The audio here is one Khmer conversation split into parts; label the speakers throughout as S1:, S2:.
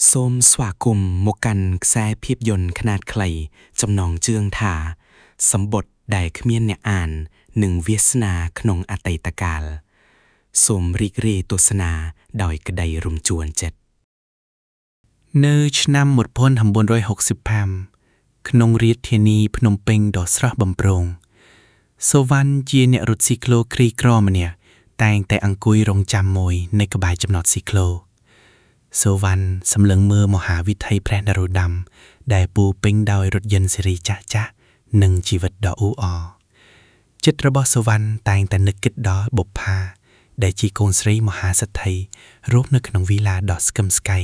S1: សូមស្វាគមន៍មកកាន់ខ្សែភាពយន្តខ្នាតខ្លីចំណងជើងថា សម្បុតដែលគ្មានអ្នកអាន និងវាសនាក្នុងអតីតកាល សូមរីករាយទស្សនាដោយក្តីរំជួលចិត្ត
S2: នៅឆ្នាំ1965ក្នុងរាជធានីភ្នំពេញដ៏ស្រស់បំព្រងសូវ៉ាន់ជាអ្នករត់ស៊ីក្លូក្រីក្រម្នាក់តែងតែអង្គុយរងចាំមួយនៅក្បែរចំណតស៊ីក្លូសូវ៉ាន់សម្លឹងមើលមហាវិថីព្រះនរោត្តមដែលពោរពេញដោយរថយន្តស៊េរីចាស់ៗនិងជីវិតដ៏អ៊ូអរចិត្តរបស់សូវ៉ាន់តែងតែនឹកគិតដល់បុប្ផាដែលជាកូនស្រីមហាសេដ្ឋីរស់នៅក្នុងវីឡាដ៏ស្កឹមស្កៃ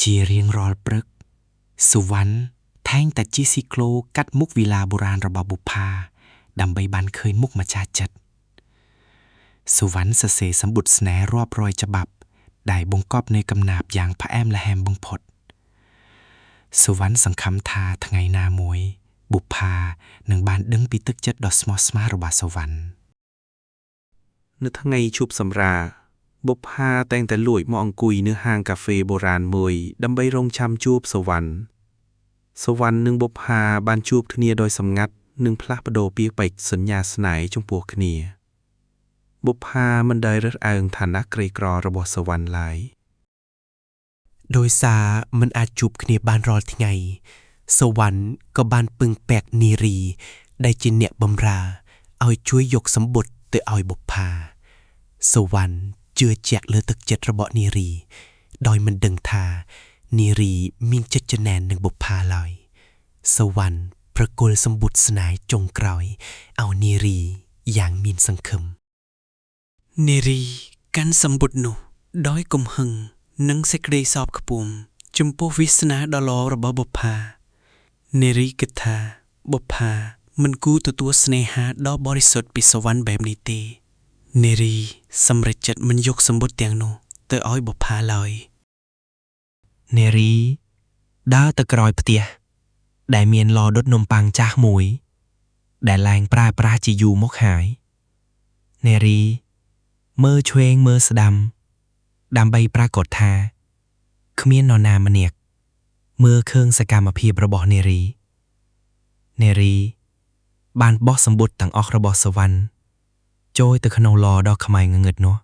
S1: ជារៀងរាល់ព្រឹកសុវណ្ណថែងតែជិះស៊ីក្លូកាត់មុខវីឡាបុរាណរបស់បុប្ផាដើម្បីបានឃើញមុខម្ចាស់ចិត្តសុវណ្ណសរសេរសម្បត្តិស្នេហ៍រាប់រយច្បាប់ ដែលបង្កប់នៃកំណាព្យយ៉ាងផ្អែមល្ហែមបំផុតសុវណ្ណសង្ឃឹមថាថ្ងៃណាមួយ បុប្ផានឹងបានដឹងពីទឹកចិត្តដ៏ស្មោះស្ម័គ្ររបស់សុវណ្ណ
S3: នៅថ្ងៃឈប់សម្រាកបុប្ផាតែងតែលួចមកអង្គុយនៅហាងកាហ្វេបុរាណមួយដើម្បីរងចាំជួបសុវណ្ណសុវណ្ណនិងបុប្ផាបានជួបគ្នាដោយសម្ងាត់និងផ្លាស់ប្ដូរពាក្យពេចន៍សញ្ញាស្នេហ៍ចំពោះគ្នាបុប្ផាមិនដែលរើសអើងឋានៈក្រីក្ររបស់សុវណ្ណឡើយ
S4: ដោយសារមិនអាចជួបគ្នាបានរាល់ថ្ងៃសុវណ្ណក៏បានពឹងពាក់នារី ដែលជាអ្នកបម្រើឲ្យជួយយកសម្បុតទៅឲ្យបុប្ផាសុវណ្ណជឿជាក់លើទឹកចិត្តរបស់នារី ដោយមិនដឹងថានារីមានចិត្តច្រណែននឹងបុប្ផាឡើយសុវណ្ណប្រគល់សម្បុតស្នេហ៍ចុងក្រោយឲ្យនារីយ៉ាងមានសង្ឃឹម
S2: នារីកាន់សម្បុតនោះដោយកំហឹងនិងសេចក្តីសោកខ្ពំចំពោះវាសនាដ៏ល្អរបស់បុប្ផានារីគិតថាបុប្ផាមិនគួរទទួលស្នេហាដ៏បរិសុទ្ធពីសវណ្ណបែបនេះទេនារីសម្រេចចិត្តមិនយកសម្បុតទាំងនោះទៅឲ្យបុប្ផាឡើយ
S4: នារីដើរទៅក្រោយផ្ទះដែលមានឡដុតនំប៉័ងចាស់មួយ ដែលឡើងប្រើប្រាស់ជាយូរមកហើយនារីមើលឆ្វេងមើលស្ដាំ ដើម្បីប្រាកដថាគ្មាននរណាម្នាក់មើលឃើញសកម្មភាពរបស់នារីនារីបានបោះសម្បុតទាំងអស់របស់សវណ្ណចូលទៅក្នុងឡដ៏ខ្មៅងងឹតនោះ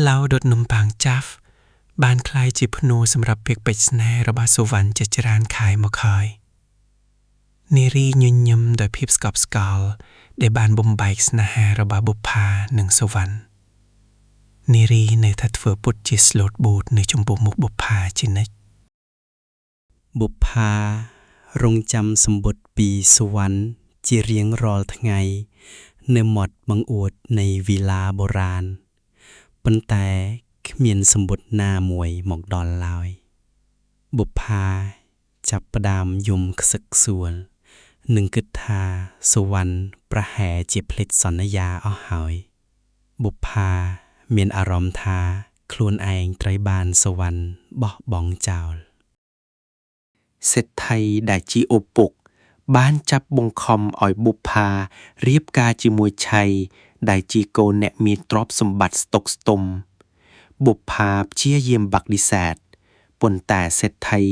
S2: ឡៅដុតនំប៉័ងចាស់បានក្លាយជាភ្នូរសម្រាប់ពាក្យពេចន៍ស្នេហ៍របស់សុវណ្ណជាច្រើនខែមកហើយនារីញញឹមដោយភាពស្កប់ស្កល់ដែលបានបំបែកស្នេហារបស់បុប្ផានិងសុវណ្ណនារីនៅតែធ្វើពុតជាស្លូតបូតនៅចំពោះមុខបុប្ផាជានិច្ច
S1: បុប្ផារងចាំសម្បុតពីសុវណ្ណជារៀងរាល់ថ្ងៃ នៅមាត់បង្អួចនៃវីឡាបុរាណប៉ុន្តែគ្មានសម្បុតណាមួយមកដល់ឡើយបុប្ផាចាប់ផ្ដើមយំខ្សឹកខ្សួលនិងគិតថាសុវណ្ណប្រហែលជាភ្លេចសន្យាអស់ហើយបុប្ផាមានអារម្មណ៍ថាខ្លួនឯងត្រូវបានសុវណ្ណបោះបង់ចោល
S4: សេដ្ឋីដែលជាឪពុក បានចាប់បង្ខំឲ្យបុប្ផារៀបការជាមួយឆៃដែលជាកូនអ្នកមានទ្រព្យសម្បត្តិស្តុកស្ទំបុប្ផាព្យាយាមបដិសេធប៉ុន្តែសេដ្ឋី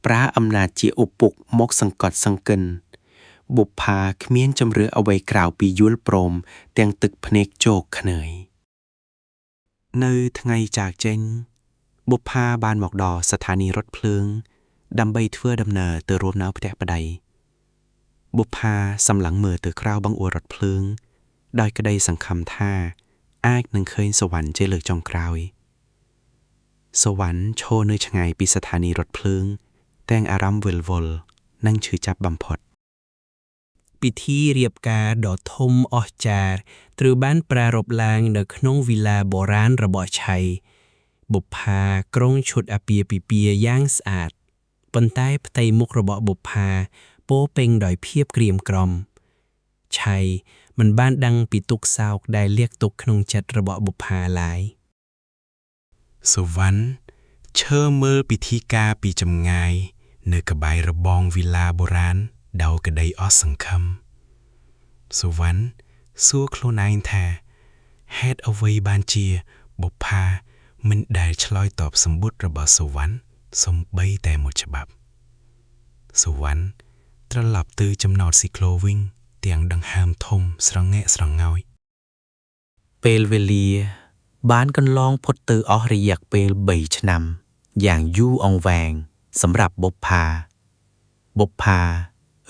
S4: ប្រើអំណាចជាឪពុកមកសង្កត់សង្កិនបុប្ផាគ្មានជម្រើសអ្វីក្រៅពីយល់ព្រមទាំងទឹកភ្នែកជោកខ្នើយ
S1: នៅថ្ងៃចាកចេញបុប្ផាបានមកដល់ស្ថានីយ៍រថភ្លើង ដើម្បីធ្វើដំណើរទៅរួមនៅផ្ទះប្តីបុប្ផាសម្លឹងមើលទៅក្រៅបង្អួចរថភ្លើង ដោយក្តីសង្ឃឹមថាអាចនឹងឃើញសុវណ្ណជាលើកចុងក្រោយសុវណ្ណឈរនៅឆ្ងាយពីស្ថានីយ៍រថភ្លើង ទាំងអារម្មណ៍វិលវល់និងឈឺចាប់បំផុត
S2: ពិធីរៀបការដ៏ធំអស្ចារ្យត្រូវបានប្រារព្ធឡើងនៅក្នុងវីឡាបុរាណរបស់ឆៃបុប្ផាក្រុងឈុតអាពាហ៍ពិពាហ៍យ៉ាងស្អាតប៉ុន្តែផ្ទៃមុខរបស់បុប្ផាពោរពេញដោយភាពក្រៀមក្រំឆៃមិនបានដឹងពីទុក្ខសោកដែលលាក់ទុកក្នុងចិត្តរបស់បុប្ផាឡើយ
S1: សុវណ្ណឈើមើលពិធីការពីចម្ងាយ នៅក្បែររបងវីឡាបុរាណដោយក្តីអស់សង្ឃឹមសុវណ្ណសួរខ្លួនឯងថាហេតុអ្វីបានជាបុប្ផា
S2: មិនដែលឆ្លើយតបសម្បត្តិរបស់សុវណ្ណសំបីតែមួយច្បាប់សុវណ្ណត្រឡប់ទៅចំណោតស៊ីក្លូវិញទាំងដង្ហើមធំស្រងែកស្រងោច
S5: ពេលវេលា បានកន្លងផុតទៅអស់រយៈពេល3ឆ្នាំ យ៉ាងយូរអង្វែងសម្រាប់បុប្ផាបុប្ផា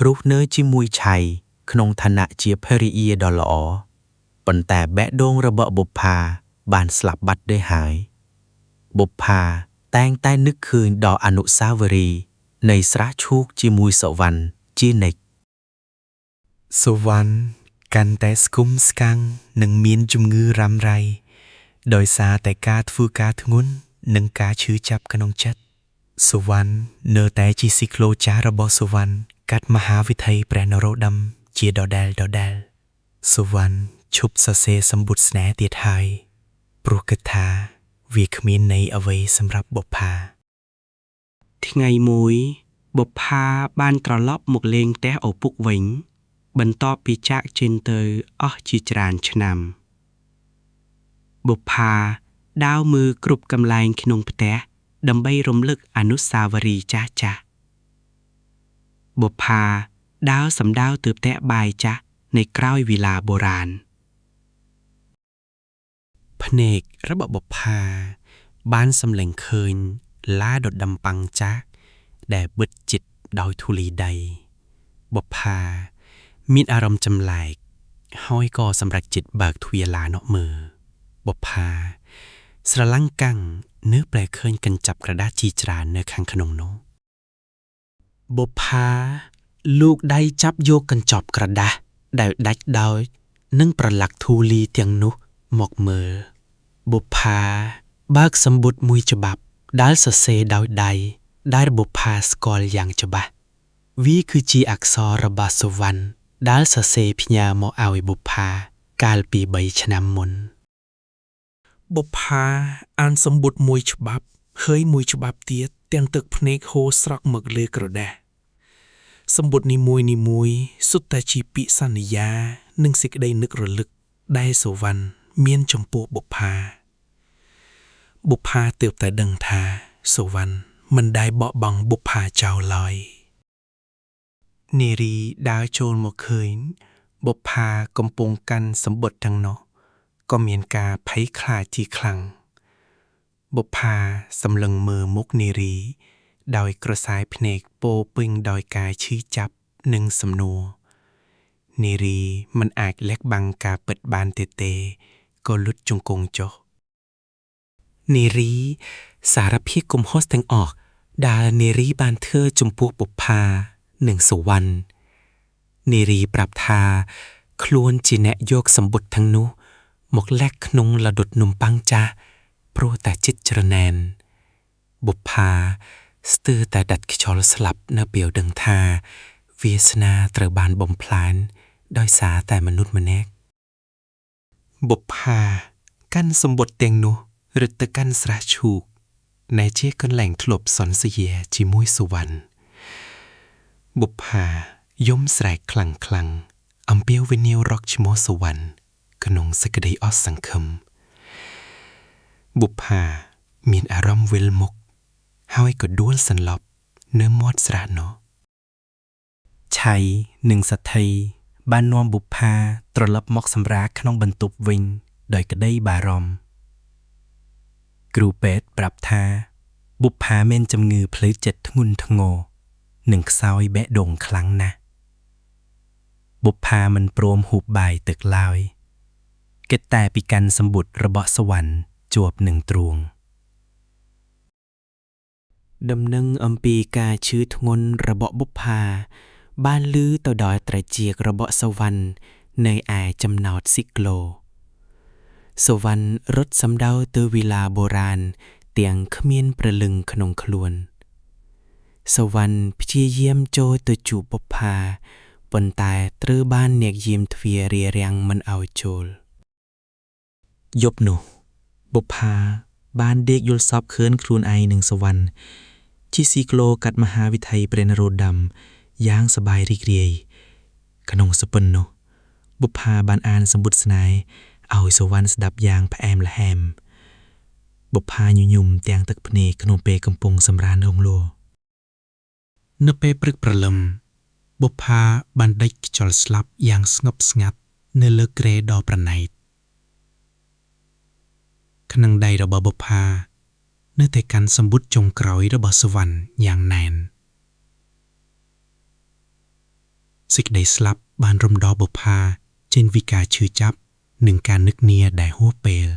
S5: រស់នៅជាមួយឆៃក្នុងឋានៈជាភរិយាដ៏ល្អប៉ុន្តែបេះដូងរបស់បុប្ផាបានស្លាប់បាត់ទៅហើយបុប្ផាតែងតែនឹកឃើញដល់អនុស្សាវរីយ៍នៃស្រះឈូកជាមួយសុវណ្ណជានិច្ច
S2: សុវណ្ណកាន់តែស្គមស្កាំងនិងមានជំងឺរ៉ាំរ៉ៃដោយសារតែការធ្វើការធ្ងន់និងការឈឺចាប់ក្នុងចិត្តសុវណ្ណនៅតែជាស៊ីក្លូចាស់របស់សុវណ្ណកាត់មហាវិថីព្រះនរោត្តមជាដដែលដដែលសុវណ្ណឈប់សរសេរសម្ពុតស្នេហ៍ទៀតហើយព្រោះគិតថាវាគ្មានន័យអ្វីសម្រាប់បុប្ផា
S1: ថ្ងៃមួយបុប្ផាបានត្រឡប់មកលេងផ្ទះឪពុកវិញ បន្ទាប់ពីចាកចេញទៅអស់ជាច្រើនឆ្នាំបុប្ផាដើរមើលគ្រប់កន្លែងក្នុងផ្ទះដើម្បីរំលឹកអនុស្សាវរីយ៍ចាស់ចាស់បុប្ផាដើរសំដៅទៅផ្ទះបាយចាស់នៃក្រោយវិឡាបុរាណ
S2: ភ្នែករបស់បុប្ផាបានសម្លឹងឃើញឡាដុតដំប៉ាំងចាស់ដែលបិទជិតដោយធូលីដីបុប្ផាមានអារម្មណ៍ចម្លែកហើយក៏សម្រេចចិត្តបើកទ្វារឡានអកមើលបុប្ផាស្រឡាំងកាំងនៅប្រែឃើញកញ្ចប់ក្រដាសជាច្រើននៅខាងក្នុងនោះបុប្ផាលូកដៃចាប់យកកញ្ចប់ក្រដាសដែលដាច់ដោយនិងប្រឡាក់ធូលីទាំងនោះមកមើលបុប្ផាបើកសម្ពុតមួយច្បាប់ដែលសរសេរដោយដៃដែលបុប្ផាស្គាល់យ៉ាងច្បាស់វាគឺជាអក្សររបស់សុវណ្ណដែលសរសេរផ្ញើមកឲ្យបុប្ផាកាលពី3ឆ្នាំមុន
S3: បុប្ផាអានសម្ពុតមួយច្បាប់ហើយមួយច្បាប់ទៀតទាំងទឹកភ្នែកហូរស្រក់មកលើក្រដាសសម្ពុតនីមួយនីមួយសុទ្ធតែជាពាក្យសន្យានិងសេចក្តីនឹករលឹកដែលសុវណ្ណមានចំពោះបុប្ផាបុប្ផាទើបតែដឹងថាសុវណ្ណមិនដែលបោះបង់បុប្ផាចោលឡើយ
S2: នារីដើរចូលមកឃើញបុប្ផាកំពុងកាន់សម្បុតទាំងនោះក៏មានការភ័យខ្លាចជាខ្លាំងបុប្ផាសម្លឹងមើលមុខនារី ដោយក្រសែភ្នែកពោរពេញដោយការឈឺចាប់និងសំណួរនារីមិនអាចលាក់បាំងការពិតបានទៀតទេក៏លុតជង្គង់ចុះនារីសារភាពកំហុសទាំងអស់ដែលនារីបានធ្វើចំពោះបុប្ផានិងសុវណ្ណនារីប្រាប់ថាខ្លួនជាអ្នកយកសម្បុតទាំងនោះមកលាក់ក្នុងលដុតនំប៉័ងចាស់ព្រោះតែចិត្តច្រណែនបុប្ផាស្ទើរតែដាច់ខ្យល់ស្លាប់នៅពេលដឹងថាវាសនាត្រូវបានបំផ្លាញដោយសារតែមនុស្សម្នាក់បុប្ផាកាន់សម្បុតទាំងនោះរត់ទៅកាន់ស្រះឈូកដែលជាកន្លែងធ្លាប់សន្ទនាជាមួយសុវណ្ណបុប្ផាយំស្រែកខ្លាំងខ្លាំងៗអំពាវនាវរកឈ្មោះសុវណ្ណក្នុងសេចក្តីអស់សង្ឃឹមបុប្ផាមានអារម្មណ៍វិលមុខហើយក៏ដួលសន្លប់នៅមាត់ស្រះនោះ
S1: ឆៃនិងសទ្ធិបាននាំបុប្ផាត្រឡប់មកសម្រាកក្នុងបន្ទប់វិញដោយក្តីបារម្ភគ្រូពេទ្យប្រាប់ថាបុប្ផាមានជំងឺផ្លូវចិត្តធ្ងន់ធ្ងរនិងខ្សោយបេះដូងខ្លាំងណាស់បុប្ផាមិនព្រមហូបបាយទឹកឡើយគិតតែពីកាន់សម្ពុតរបស់សវណ្ណជាប់នឹងទ្រូង
S5: ដំណឹងអំពីការឈឺធ្ងន់របស់បុប្ផាបានឮទៅដល់ត្រចៀករបស់សុវណ្ណនៅឯចំណោតស៊ីក្លូសុវណ្ណរត់សំដៅទៅវិឡាបុរាណទាំងគ្មានព្រលឹងក្នុងខ្លួនសុវណ្ណព្យាយាមចូលទៅជួបបុប្ផាប៉ុន្តែត្រូវបានអ្នកយាមទ្វាររារាំងមិនឲ្យចូល
S4: យប់នោះបុប្ផាបានដេកយល់សប្តិឃើញខ្លួនឯងនិងសុវណ្ណជិះស៊ីក្លូកាត់មហាវិថីព្រះនរោត្តមយ៉ាងសប្បាយរីករាយក្នុងសុបិននោះបុប្ផាបានអានសម្ពុតស្នេហ៍ឲ្យសុវណ្ណស្ដាប់យ៉ាងផ្អែមល្ហែម បុប្ផាញញឹមទាំងទឹកភ្នែកក្នុងពេលកំពុងសម្រានរងលួ
S2: នៅពេលព្រឹកព្រលឹមបុប្ផាបានដេកខ្យល់ស្លាប់យ៉ាងស្ងប់ស្ងាត់នៅលើគ្រែដ៏ប្រណីតក្នុងដៃរបស់បុប្ផានៅតែកាន់សម្ពុតចុងក្រោយរបស់សុវណ្ណយ៉ាងណែនសេចក្តីស្លាប់បានរំដោលបុប្ផាចេញពីការឈឺចាប់និងការនឹកនាដែលហួសពេល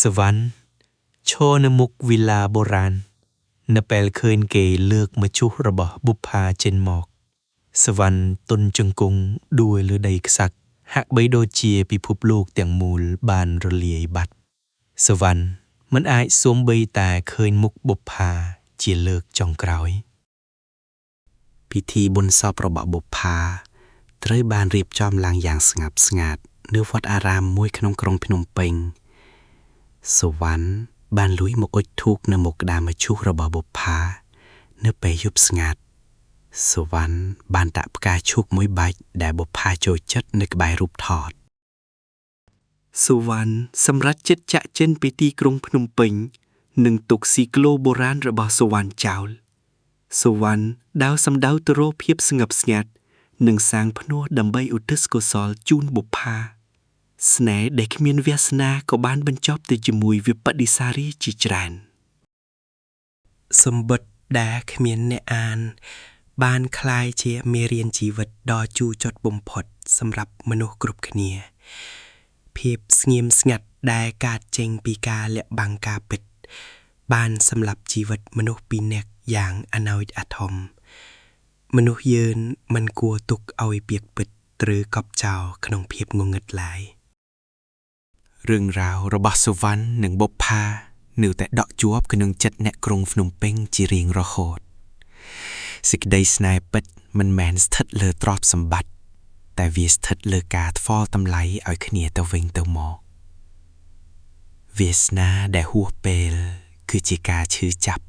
S4: សវណ្ណឈរនៅមុខវីឡាបុរាណនៅពេលឃើញគេលើកមឈូសរបស់បុប្ផាចេញមកសវណ្ណទន់ជង្គង់ដួលលើដីខ្សាច់ហាក់បីដូចជាពិភពលោកទាំងមូលបានរលាយបាត់សវណ្ណមិនអាចសូម្បីតែឃើញមុខបុប្ផាជាលើកចុងក្រោយ
S1: ពិធីបុណ្យសពរបស់បុប្ផាត្រូវបានរៀបចំឡើងយ៉ាងស្ងប់ស្ងាត់នៅវត្តអារាមមួយក្នុងក្រុងភ្នំពេញសុវណ្ណបានលួចមកអុជធូបនៅមុខក្តារមឈូសរបស់បុប្ផានៅពេលយប់ស្ងាត់សុវណ្ណបានដាក់ផ្កាឈូកមួយបាច់ដែលបុប្ផាចូលចិត្តនៅក្បែររូបថត
S6: សុវណ្ណសម្រាប់ចិត្តចាក់ចេញពីទីក្រុងភ្នំពេញ និងទុកស៊ីក្លូបុរាណរបស់សុវណ្ណចោលសុវណ្ណដើរសម្ដៅទៅរកភាពស្ងប់ស្ងាត់និងសាងភ្នោះដើម្បីឧទ្ទិសកុសលជូនបុប្ផាស្នេហ៍ដែលគ្មានវាសនាក៏បានបញ្ចប់ទៅជាមួយវិបដិសារីជាច្រើន សម្បត្តិដែលគ្មានអ្នកអាន បានក្លាយជាមេរៀនជីវិតដ៏ជូរចត់បំផុតសម្រាប់មនុស្សគ្រប់គ្នា ភាពស្ងៀមស្ងាត់ដែលកើតចេញពីការលាក់បាំងការពិត បានសម្លាប់ជីវិតមនុស្សពីរនាក់យ៉ាងអណោចអាធមមនុស្សយើងមិនគួរទុកឲ្យពាក្យពិតឬកប់ចោលក្នុងភាពងងឹតឡើយ
S2: រឿងរ៉ាវរបស់សុវណ្ណនិងបុប្ផានៅតែដក់ជាប់ក្នុងចិត្តអ្នកក្រុងភ្នំពេញជារៀងរហូតសេចក្តីស្នេហ៍ពិតមិនមែនស្ថិតលើទ្រព្យសម្បត្តិតែវាស្ថិតលើការថ្វាយតម្លៃឲ្យគ្នាទៅវិញទៅមកវាសនាដែលហួសពេលគឺជាការឈឺចាប់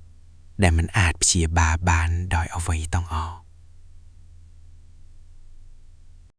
S2: ដែលមិនអាចព្យាបាលបានដោយអ្វីទាំងអស់។